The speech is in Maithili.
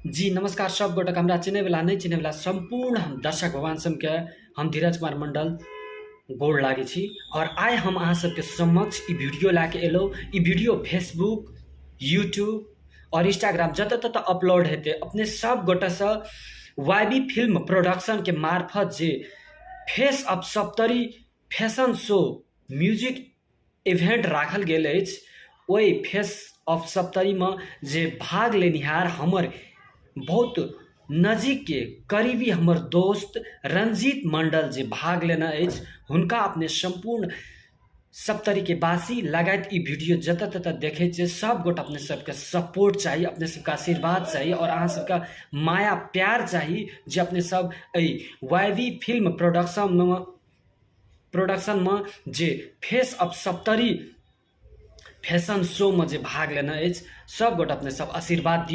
जी नमस्कार सब गोटक हमरा चिन्हैवला नहि चिन्हैवला सम्पूर्ण हम दर्शक भगवान सबके हम धीरज कुमार मंडल गोड़ लागै छी। और आइ हम अहाँ सबके समक्ष ई वीडियो लए के एलहुँ। ई वीडियो फेसबुक, यूट्यूब और इंस्टाग्राम जतऽ ततऽ अपलोड हेतै। अपने सब गोटेसँ वाई बी फिल्म प्रोडक्शनके मार्फत जे face of Saptari fashion show music event राखल गेल अछि, ओहि फेस ऑफ सप्तरीमे जे भाग लेनिहार हमर बहुत नजीकके करीबी हमर दोस्त रंजीत मण्डल जे भाग लेने अछि, हुनका अपने सम्पूर्ण सप्तरीके वासी लगायत ई वीडियो जतऽ ततऽ देखै छियै सब गोटा अपने सबके सपोर्ट चाही, अपने सबके आशीर्वाद चाही आओर अहाँ सबके माया प्यार चाही जे अपने सब एहि वाई बी फिल्म प्रोडक्शनमे जे फेस ऑफ सप्तरी फैशन शोमे जे भाग लेने अछि सब गोटा अपने सब आशीर्वाद दियौ।